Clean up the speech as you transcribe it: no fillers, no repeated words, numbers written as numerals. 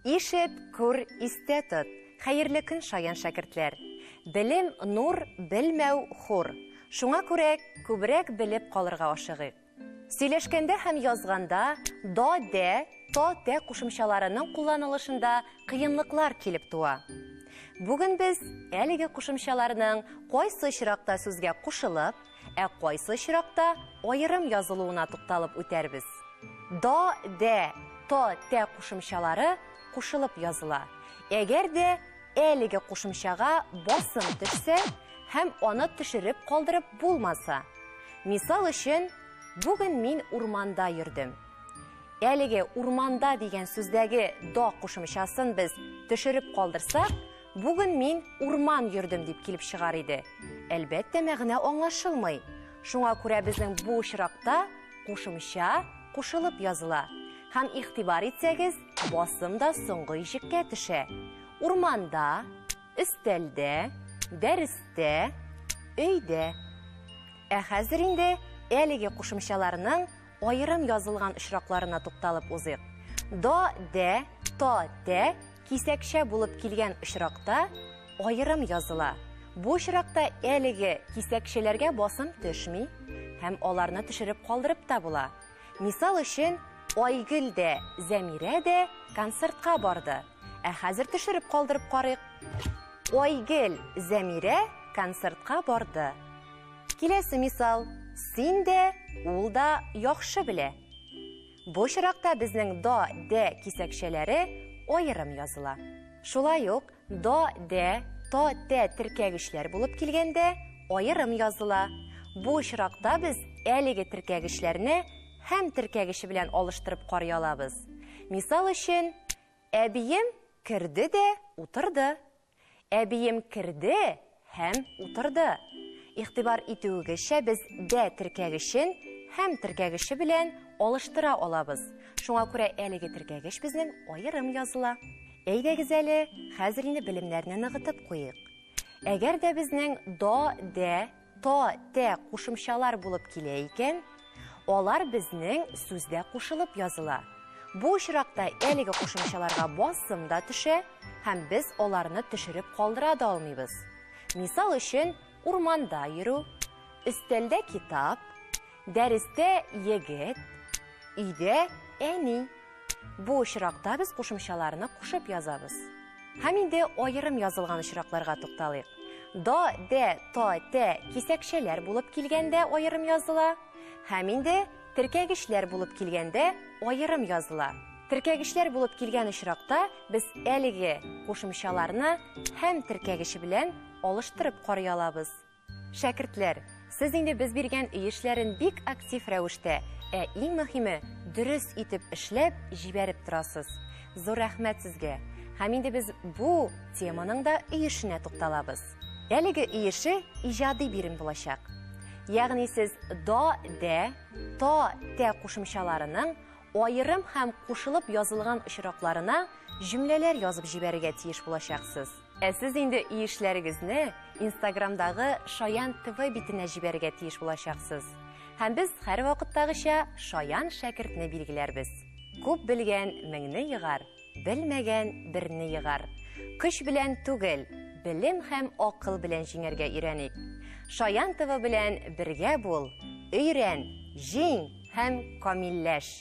Ишет, күр, истә тот. Хәерле көн, шаян шәкертләр. Белем, нур, белмәү, хур. Шуңа күрә күбрәк белеп калырга ашыгыйк. Сөйләшкәндә һәм язганда да, дә, та, тә кушымчаларының кулланылышында кыенлыклар килеп туа. Бүген без әлеге кушымчаларның кайсы очракта сүзгә кушылып, ә кайсы очракта аерым язылуына тукталып үтәрбез. Да, дә, та, тә кушымчалары кушылып языла. Әгәр дә әлеге кушымчага басым төшсә һәм аны төшереп калдырып булмаса. Мисал өчен, бүген мин урманда йөрдем. Әлеге урманда дигән сүздәге да кушымчасын без төшереп калдырсак, бүген мин урман йөрдем дип килеп чыгар иде. Әлбәттә, мәгънә аңлашылмый. Шуңа күрә безнең бу очракта кушымча кушылып языла. Һәм игътибар итсәгез, басым да соңгы иҗеккә төшә. Урманда, өстәлдә, дәрестә, өйдә. Ә хәзер инде әлеге кушымчаларның аерым язылган очракларына тукталып узыйк. Да, дә, та, тә кисәкчә булып килгән очракта аерым языла. Бу очракта әлеге кисәкчәләргә басым төшми һәм аларны төшереп калдырып та була. Мисал өчен, Айгөл дә, Зәмирә дә концертка барды. Ә хәзер төшереп калдырып карыйк. Айгөл, Зәмирә концертка барды. Киләсе мисал, син дә, ул да яхшы белә. Бу очракта безнең да, дә кисәкчәләре аерым языла. Шулай ук да, дә, та, тә теркәгечләр булып килгәндә аерым языла. Бу очракта без әлеге теркәгечләрне һәм теркәгече белән алыштырып карый алабыз. Мисал өчен, әбием керде дә утырды. Әбием керде һәм утырды. Игътибар итүегезчә, без дә теркәгечен һәм теркәгече белән алыштыра алабыз. Шуңа күрә әлеге теркәгеч безнең аерым языла. Әйдәгез әле, хәзер инде белемнәрне ныгытып куйыйк. Әгәр дә безнең да, дә, та, тә кушымчалар булып килә икән, алар безнең сүздә кушылып языла. Бу очракта әлеге кушымчаларга басым да төшә һәм без аларны төшереп калдыра да алмыйбыз. Мисал өчен, урманда йөрү, өстәлдә китап, дәрестә егет, өйдә әни. Бу очракта без кушымчаларны кушып язабыз. Һәм инде аерым язылган очракларга тукталыйк. Да, дә, та, тә кисәкчәләр булып килгәндә аерым языла. Һәм инде теркәгечләр булып килгәндә аерым языла. Теркәгечләр булып килгән очракта без әлеге кушымчаларны һәм теркәгече белән алыштырып карый алабыз. Шәкертләр, сез инде без биргән өй эшләрен бик актив рәвештә, ә иң мөһиме, дөрес итеп эшләп, җибәреп торасыз. Зур рәхмәт сезгә. Һәм инде без бу теманың да өй эшенә тукталабыз. Әлеге өй эше иҗади бирем булачак. Ягъни сез да, дә, та, тә кушымчаларының аерым һәм кушылып язылган очракларына җөмләләр язып җибәрергә тиеш булачаксыз. Ә сез инде өй эшләрегезне Инстаграмдагы Шаян ТВ битенә җибәрергә тиеш булачаксыз. Һәм без һәрвакыттагыча шаян шәкертне билгеләрбез. Күп белгән меңне егар, белмәгән берне егар. Көч белән түгел, белем һәм акыл белән җиңәргә өйрәник. Шаян ТВ белән бергә бул, өйрән, җиң һәм камилләш!